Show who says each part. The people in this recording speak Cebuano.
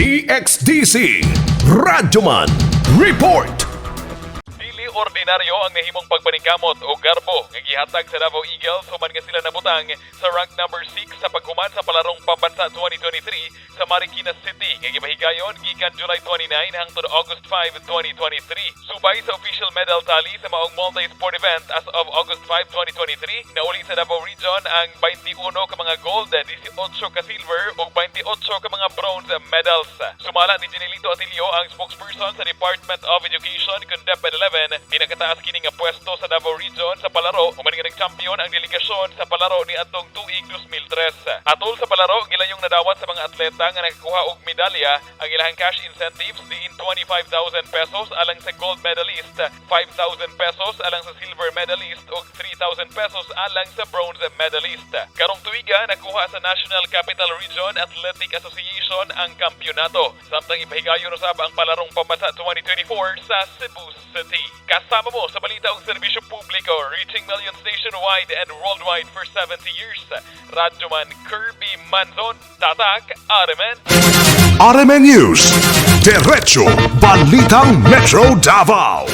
Speaker 1: DXDC Radyoman Report.
Speaker 2: Dili ordinaryo ang nahimong pagpaningkamot o garbo nga gihatag sa Davao Eagles human nga sila nabutang sa rank number 6 sa paghuman sa Palarong Pambansa 2023 sa Marikina City nga gipahigayon gikan July 29 hangtod August 5, 2023. Subay sa official medal tally sa maong multi-sport event as of August 5, 2023, nauli sa Davao Region ang 21 ka mga gold, 18 ka silver ug 28 ka mga bronze medals. Sumala ni Genelito Atilio, ang spokesperson sa Department of Education kun DepEd 11, pinakataas kini nga pwesto sa Davao Region sa palaro human nga nag-champion ang delegasyon sa palaro ni atong tuig 2003. Atol sa palaro, gilayong nadawat sa mga atleta nga nakakuha og medalya ang ilahang cash incentives diin 25,000 pesos alang sa gold medalist, 5,000 pesos alang sa silver medalist ug 3,000 pesos alang sa bronze medalist. Karong tuiga, nakuha sa National Capital Region Athletic Association ang kampyonato. Samtang ipahigayon usab ang Palarong Pambansa 2024 sa Cebu City. Kasama mo sa balita og serbisyo publiko, reaching millions nationwide and worldwide for 70 years. Radyoman Kirby Manzon, Tatak, RMN.
Speaker 1: RMN News. Diretso Balitang Metro Davao.